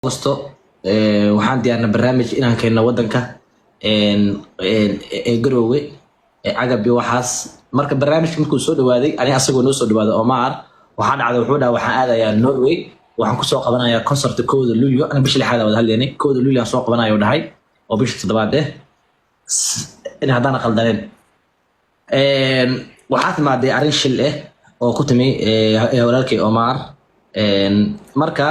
Augusto waxaan diyaarnay barnaamij inaan keenno wadanka ee Garoowe cagab iyo waxaas. Marka barnaamijka markuu soo dhawaaday, ani asagoo noo soo dhawaaday Omar, waxaa dhacday wuxuu dhaha: "Waxaan aadayaa Norway, waxaan kusoo qabanayaa concert 1da Luulyo." Ana bisha lixaad wada hadlaynay, 1da Luulyo aan soo qabanayo dhahay, oo bisha toddobaad in haddaan qaldaneen. Waxaa timaaday arrin shil ah oo ku timi walaalkay Omar. Marka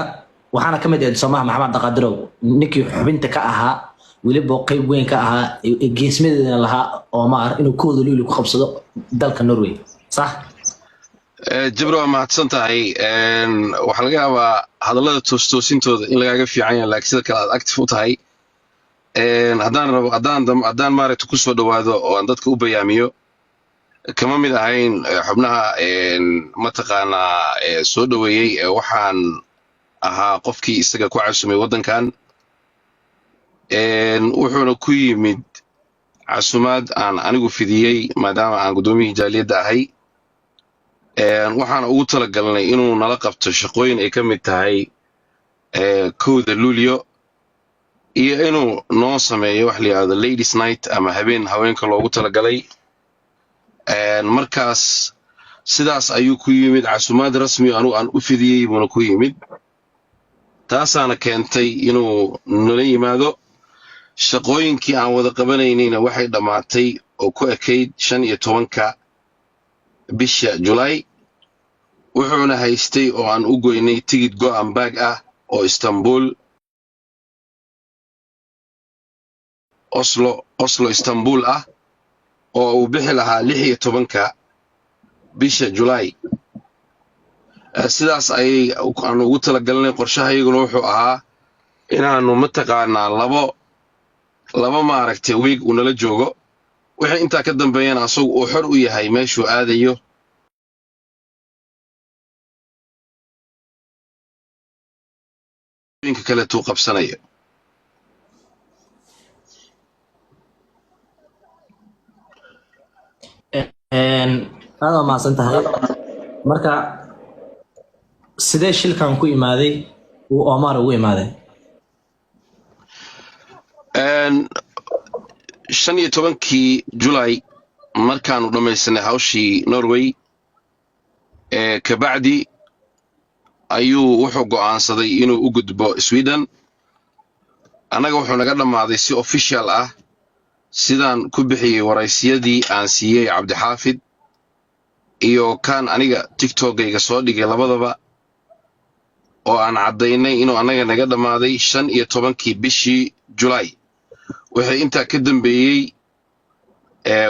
waxaana ka mid ahayd Soomaha Maxamed Daqaadirow, ninkii xubinta ka ahaa, weliba qeyb weyn ka ahaa, geesmadeedana lahaa Omar inuu 1da Luulyo ku qabsado dalka Norway, sax? Jabri, waa mahadsan tahay. Waxaa laga yaabaa hadallada toostoosintooda in lagaaga fiican yahay, laakiin sida kale aad active u tahay. Haddaan rabo, haddaan maaragta kusoo dhawaado oo aan dadka u bayaamiyo, kama mid ahayn xubnaha mataqaanaa soo dhoweeyey. Waxaan ahaa qofkii isaga ku casumay waddankan, wuxuuna ku yimid casumaad aan anigu fidiyey maadaama aan guddoomiyihii jaaliyadda ahay. Waxaana ugu talagalnay inuu nala qabto shaqooyin ay ka mid tahay 1da Luulyo iyo inuu noo sameeyo wax la yidhahdo ladies night ama habeen haweenka loogu talagalay. Markaas sidaas ayuu ku yimid, casumaad rasmi anugu aan u fidiyey buuna ku yimid. Taasaana keentay inuu nala yimaado. Shaqooyinkii aan wada qabanaynayna waxay dhammaatay oo ku ekayd 15-ka bisha Julaay. Wuxuuna haystay oo aan u goynay tigid go-an baag ah oo Istanbul Oslo, Oslo Istanbul ah, oo uu bixi lahaa 16-ka bisha Julaay. Sidaas ayay aanu ugu talagalnay. Qorshahayaguna wuxuu ahaa inaanu mataqaanaa laba maaragtay wiig uu nala joogo, wixii intaa ka dambeeyana asagu uu xor u yahay meeshuu aadayo inka kaleetuu qabsanayo. Aad waa mahadsan tahay. Marka sidee shilkan ku imaaday, uu Omar ugu imaaday? 15-kii Julay markaanu dhammaysanay hawshii Norway kabacdi ayuu wuxuu go'aansaday inuu u gudbo Sweden. Annaga wuxuu naga dhammaaday si official ah, sidaan ku bixiyey waraysiyadii aan siiyey Cabdixaafid iyo kaan aniga TikTokayga soo dhigay labadaba, oo aan caddaynay inuu annaga naga dhammaaday 15-kii bishii Julaay. Wixii intaa ka dambeeyey,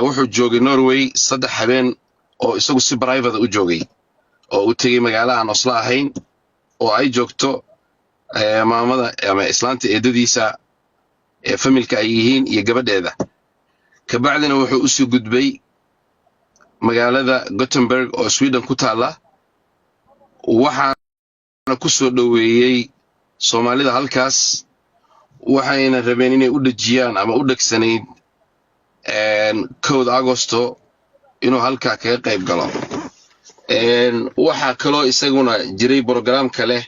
wuxuu joogay Norway 3 habeen oo isagu si private u joogay, oo uu tegey magaalo aan Oslo ahayn oo ay joogto maamada ama islaanta eedadiisa ee familka ay yihiin iyo gabadheeda. Kabacdina wuxuu usii gudbay magaalada Gothenburg oo Sweden ku taalla, waxaana ku soo dhoweeyey Soomaalida halkaas. Waxayna rabeen inay u dhejiyaan ama u dhegsanayd 1da Agosto inuu halkaa kaga qayb galo. Waxaa kaloo isaguna jiray brograam kale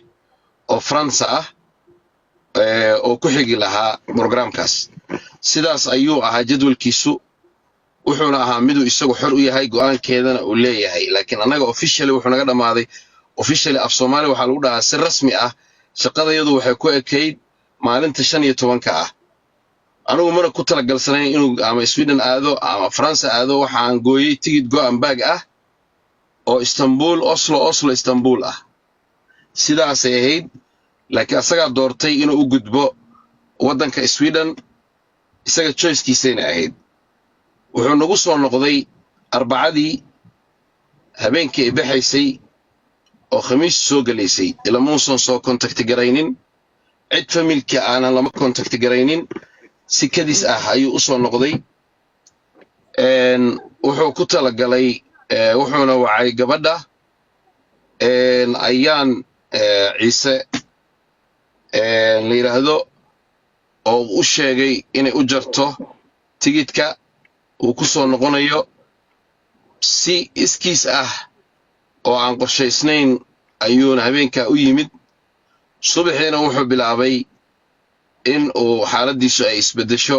oo Faransa ah oo ku xigi lahaa brograamkaas. Sidaas ayuu ahaa jadwalkiisu, wuxuuna ahaa miduu isagu xor u yahay, go'aankeedana uu leeyahay. Laakiin annaga officially wuxuu naga dhammaaday, officially af Soomaali waxaa lagu dhahaa si rasmi ah, shaqadayadu waxay ku ekayd maalinta 15-ka ah. Anigu mana ku talagalsanayn inuu ama Sweden aado ama Faransa aado. Waxaan gooyey tigid go-an baag ah oo Istanbul Oslo, Oslo Istanbul ah. Sidaasay ahayd, laakiin asagaa doortay inuu u gudbo waddanka Sweden, isaga choicekiisayna ahayd. Wuxuu nagu soo noqday Arbacadii habeenkii ay baxaysay oo Khamiis soo gelaysay. Ilamuusan soo kontakti garaynin cid familka aanan lama kontakti garaynin, si kadis ah ayuu u soo noqday. Wuxuu ku talagalay, wuxuuna wacay gabadha Ayaan Ciise la yidhaahdo, oo u sheegay inay u jarto tigidhka uu ku soo noqonayo. Si iskiis ah oo aan qorshaysnayn ayuuna habeenkaa u yimid. Subaxiina wuxuu bilaabay in uu xaaladdiisu ay isbeddesho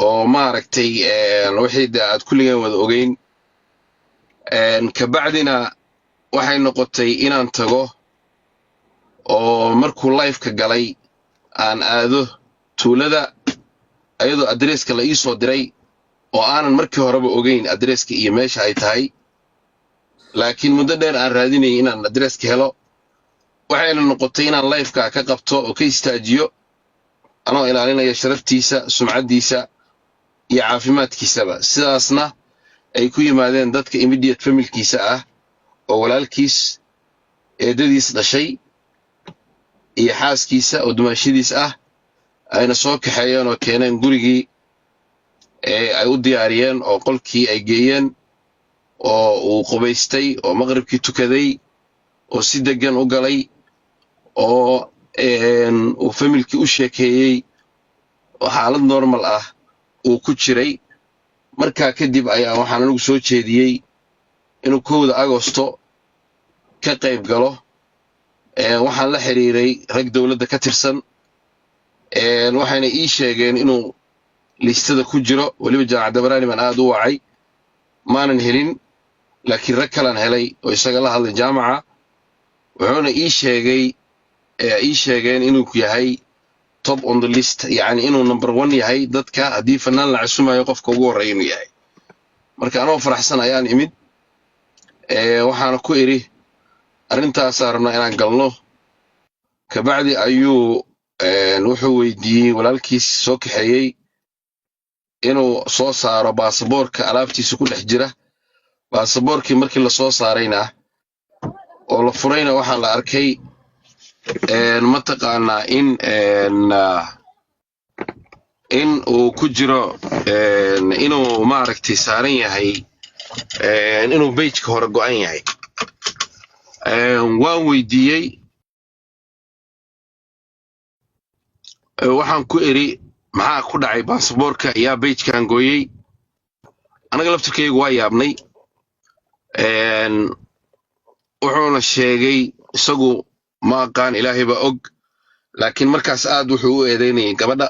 oo maaragtay wixii dee aad kulligeen wada ogeyn. Kabacdina waxay noqotay inaan tago oo markuu lifeka galay aan aado tuulada, ayadoo adreeska la ii soo diray oo aanan markii horeba ogeyn adreeska iyo meesha ay tahay, laakiin muddo dheer aan raadinayay inaan adreeska helo. Waxayna noqotay inaan lifeka ka qabto oo ka istaajiyo, anoo ilaalinaya sharaftiisa, sumcaddiisa iyo caafimaadkiisaba. Sidaasna ay ku yimaadeen dadka immediate familkiisa ah oo walaalkiis, eedadiis dhashay iyo xaaskiisa oo dumaashadiis ah, ayna soo kaxeeyeen oo keeneen gurigii ee ay u diyaariyeen oo qolkii ay geeyeen, oo uu qubaystay oo maqribkii tukaday oo si deggan u galay oo uu familkii u sheekeeyey oo xaalad normal ah uu ku jiray. Markaa kadib ayaa waxaan anigu soo jeediyey inuu 1da Agosto ka qayb galo. Waxaan la xiriiray rag dowladda ka tirsan, waxayna ii sheegeen inuu liistada ku jiro. Weliba Jaamac Dabaraani baan aad u wacay, maanan helin, laakiin rag kalaan helay oo isaga la hadlay jaamaca. Wuxuuna ii sheegay, ii sheegeen inuu yahay top on the list, yacni inuu number one yahay dadka haddii fanaan la casumayo qofka ugu horreeya inuu yahay. Marka anoo faraxsan ayaan imid, waxaana ku idhi arrintaasaa rabnaa inaan galno. Kabacdi ayuu wuxuu weydiiyey walaalkiis soo kaxeeyey inuu soo saaro baasaboorka alaabtiisa ku dhex jira. Baasaboorkii markii lasoo saarayna oo la furayna, waxaa la arkay mataqaanaa in uu ku jiro, inuu maaragtay saaran yahay, inuu pageka hore go'an yahay. Waan weydiiyey, waxaan ku iri, "Maxaa ku dhacay baasaboorka? Yaa pagekan gooyey?" Anaga laftirkaygu waa yaabnay. Wuxuuna sheegay isagu, ma aqaan, Ilaahay baa og, laakiin markaas aad wuxuu u eedeynayay gabadha.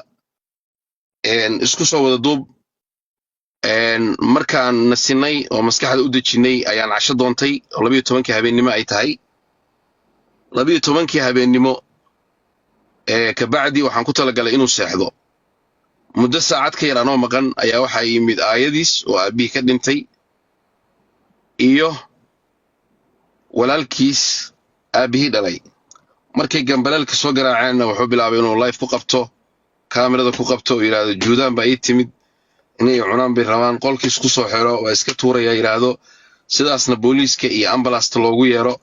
Isku soo wada duub, markaan nasinay oo maskaxda u dejinnay ayaan casho doontay oo 12-kii habeennimo ay tahay. 12-kii habeennimo kabacdi waxaan ku talagalay inuu seexdo. Muddo saacad ka yar anoo maqan ayaa waxaa yimid aayadiis oo aabbihii ka dhintay iyo walaalkiis aabbihii dhalay. Markay gambaleelka soo garaaceenna, wuxuu bilaabay inuu live ku qabto, kaamirada ku qabto oo yidhaahdo, "Juudaan baa ii timid, inay cunaan bay rabaan." Qolkiis ku soo xiro, waa iska tuuraya yidhaahdo, sidaasna booliiska iyo ambulance-ta loogu yeero,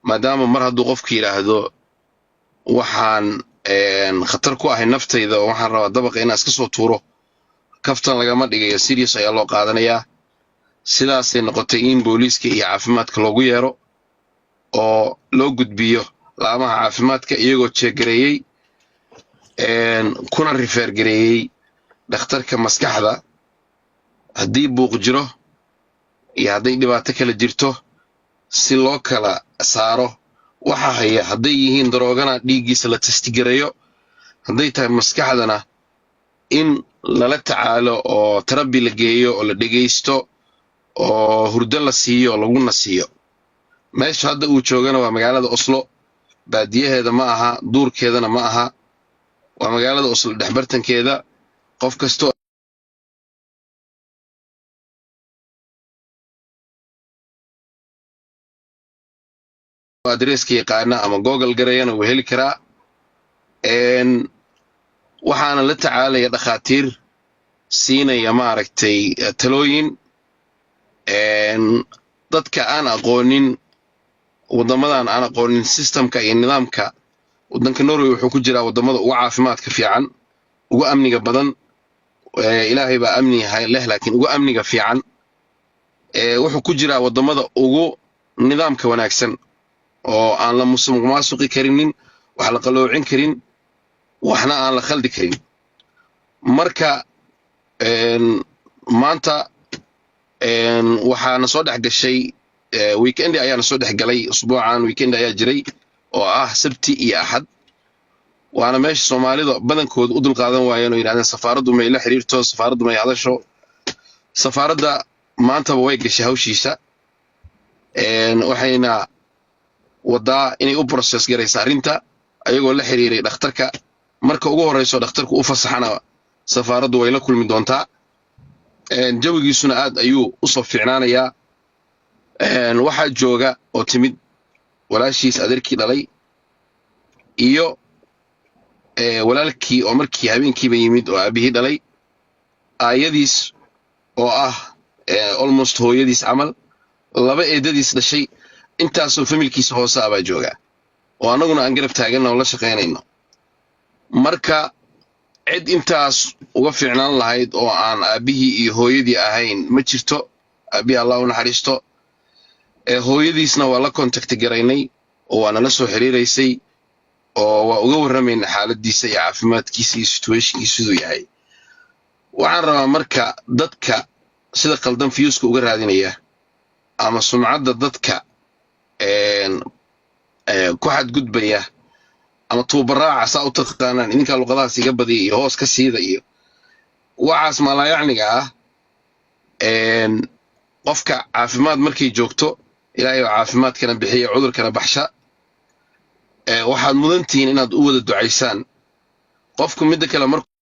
maadaama mar hadduu qofku yidhaahdo, "Waxaan khatar ku ahay naftayda oo waxaan rabaa dabaqa inaan iska soo tuuro," kaftan lagama dhigayo, serious ayaa loo qaadanayaa. Sidaasay noqotay in booliiska iyo caafimaadka loogu yeero oo loo gudbiyo laamaha caafimaadka, iyagoo check gareeyey kuna refer gareeyey dhakhtarka maskaxda haddii buuq jiro iyo hadday dhibaato kale jirto, si loo kala saaro waxa haya. Hadday yihiin daroogana, dhiiggiisa la test gareeyo; hadday tahay maskaxdana, in lala tacaalo oo therapy la geeyo oo la dhegaysto oo hurdo la siiyo oo lagu nasiiyo. Meesha hadda uu joogana waa magaalada Oslo, baadiyaheeda ma aha, duurkeedana ma aha, waa magaalada Oslo dhexbartankeeda. Qof kastoo adreeska yaqaana ama Google garayana wuu heli karaa. Waxaana la tacaalaya dhakhaatiir siinaya maaragtay talooyin. Dadka aan aqoonin waddamadan, aan aqoonin systemka iyo nidaamka waddanka Norway, wuxuu ku jiraa waddamada ugu caafimaadka fiican, ugu amniga badan. Ilaahay baa amni leh, laakiin ugu amniga fiican. Wuxuu ku jiraa waddamada ugu nidaamka wanaagsan oo aan la musuqmaasuqi karinin, wax la qaloocin karin, waxna aan la khaldi karin. Marka maanta waxaana soo dhex gashay weekendi, ayaana soo dhex galay usbuucan weekend ayaa jiray. Oo ah Sabti iyo Axad, waana meesha Soomaalida badankooda u dulqaadan waayeen oo yidhahdeen safaaraddu may la xiriirto, safaaraddu may hadasho. Safaaradda maantaba way gashay hawshiisa, waxayna wadaa inay u process garaysa arrinta ayagoo la xiriiray dhakhtarka. Marka ugu horreyso dhakhtarku u fasaxana, safaaraddu way la kulmi doontaa. Jawigiisuna aad ayuu usoo fiicnaanayaa. Waxaa jooga oo timid walaashiis adeerkii dhalay iyo walaalkii oo markii habeenkiiba yimid oo aabihii dhalay, aayadiis oo ah almost hooyadiis camal, laba eedadiis dhashay. Intaasoo familkiisa hoose ah baa jooga oo annaguna aan garab taaganna oo la shaqaynayno. Marka cid intaas uga fiicnaan lahayd oo aan aabbihii iyo hooyadii ahayn ma jirto. Aabbihii Allah u naxariisto. Hooyadiisna waa la contact garaynay oo waa nala soo xiriiraysay oo waa uga warramayna xaaladiisa iyo caafimaadkiisa iyo situationkiisa siduu yahay. Waxaan rabaa marka dadka sida qaldan viewska uga raadinaya ama sumcadda dadka ku xadgudbaya ama tuubaraaca saa u taqaanaan idinkaa, luqadahaas iga badiya iyo hoos ka siida iyo waxaas maalaayacniga ah. Qofka caafimaad markay joogto, Ilaahay oo caafimaadkana bixiya, cudurkana baxsha. Waxaad mudan tihiin inaad u wada ducaysaan qofku. Midda kale markuu